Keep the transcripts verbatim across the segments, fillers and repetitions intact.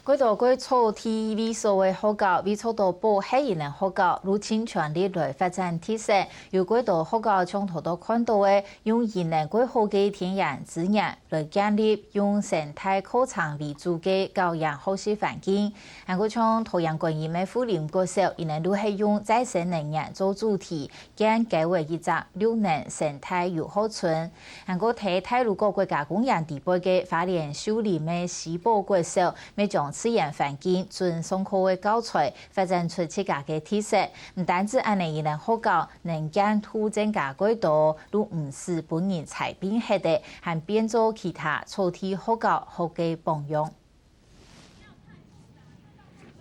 蓋多蓋草地位所个學校，為著到保護佢等學校，都盡全力來發展特色。有蓋多學校像頭到看到个，用佢等蓋好个天然資源來建立用生態課程為主个教研學習環境。還過像桃園觀音个富林國小，佢等都係用再生能源做主題， 建構為一隻綠能生態遊學村。還過在太魯閣國家公園底背个花蓮秀林个西堡國小，乜將自然環境準上課个教材發展出自家个特色。毋單止恁呢，佢等學校能見度增加蓋多，都毋使分人踩平忒个，還變做其他草地學校學个榜樣。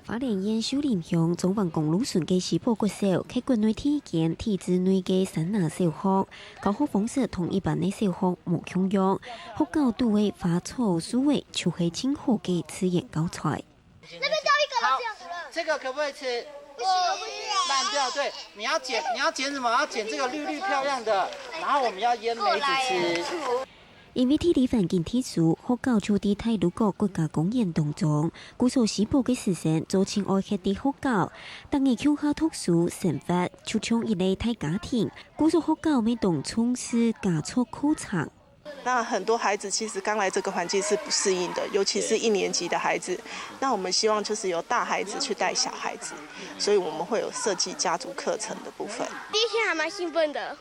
花蓮縣秀林鄉中橫公路脣个西堡國小，係國內第一間體制內个山林小學，教學方式同一般个小學無共樣。學校肚个花草樹仔就係盡好个自然教材。那邊掉一個了，好，這樣子了。這個可不可以吃？不行，我不吃。爛掉，對，你要撿，你要撿什麼？要撿這個綠綠漂亮的，然後我們要醃梅子吃。 因為地理環境特殊，學校就在太魯閣國家公園當中，故所西堡个師生做盡愛歇在學校，逐日共下讀書、生活，就像一個大家庭。故所學校乜當重視家族課程。那很多孩子其實剛來這個環境是不適應的，尤其是一年級的孩子。那我們希望就是由大孩子去帶小孩子，所以我們會有設計家族課程的部分。第一天還蠻興奮的，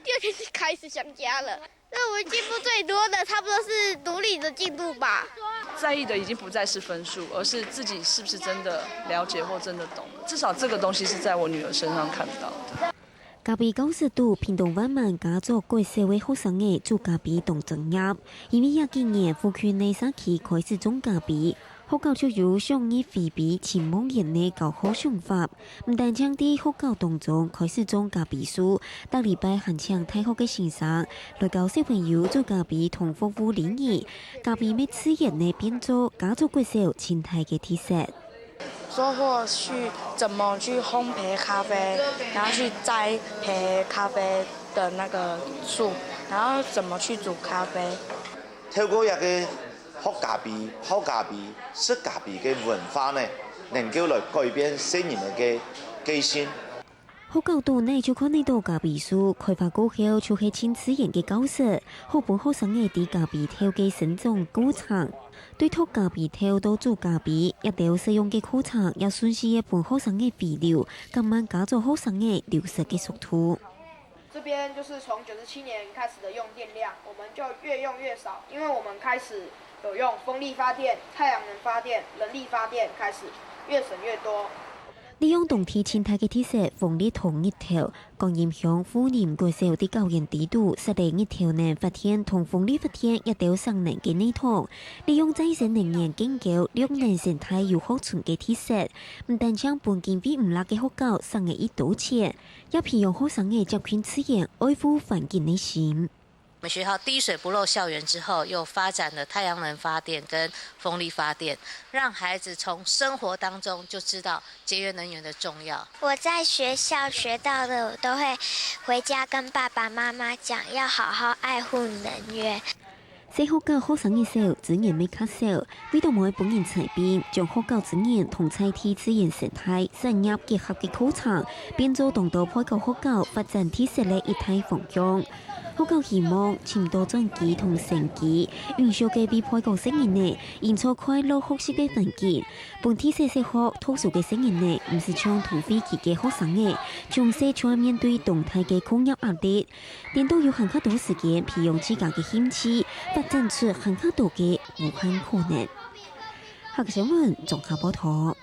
第二天就開始想家了。 那我進步最多的，差不多是獨立的進步吧。在意的已經不再是分數，而是自己是不是真的了解或真的懂了。至少這個東西是在我女兒身上看到的。咖啡教室肚，屏東萬巒家族國小个學生仔做咖啡當專業，因為這幾年附近个社區開始種咖啡， 學校就有賞月回饋尋望員个教學想法，毋單淨在學校當中開始種咖啡樹，逐禮拜還請大學个先生來教小朋友做咖啡同服務禮儀。咖啡乜自然个變做家族國小盡大个特色。收穫是怎麼去烘焙咖啡，然後去栽培咖啡的那個樹，然後怎麼去煮咖啡。透過這個 學咖啡、泡咖啡、食咖啡个文化呢，能夠來改變細人仔个個性。學校肚哪就看得到咖啡樹，開花過後就係盡自然个教室，好分學生仔知咖啡豆个生長過程。對擇咖啡豆到煮咖啡，這兜實用个課程也順勢个分學生仔回流，減慢家族學生仔流失个速度。 這邊就是從九十七年開始的用電量，我們就越用越少，因為我們開始有用風力發電、太陽能發電、人力發電，開始越省越多。利用當地盡大个特色，風力同日頭，觀音鄉富林國小在校園底肚設立日頭能發電同風力發電這兜省能个系統，利用再生能源建構綠能生態遊學村个特色，毋單淨分經費毋罅个學校省了一多錢， 也培養學生仔接近自然、愛護環境个心。我們學校滴水不漏校園之後，又發展了太陽能發電跟風力發電，讓孩子從生活當中就知道節約能源的重要。我在學校學到的，我都會回家跟爸爸媽媽講，要好好愛護能源。 細學校學生个手資源乜較少，為著毋會分人踩扁，將學校資源同在地自然生態產業結合个課程，變做當多配合學校發展特色个一大方向。學校希望尋到轉機同生機，永續个為配合細人仔營造快樂學習个環境，分特色小學讀書个細人仔，毋使像同歲期个學生仔，從細就愛面對當大个課業壓力， 顛倒有還較多時間培養自家个興趣，發展出還較多个無限可能。客家新聞綜合報導。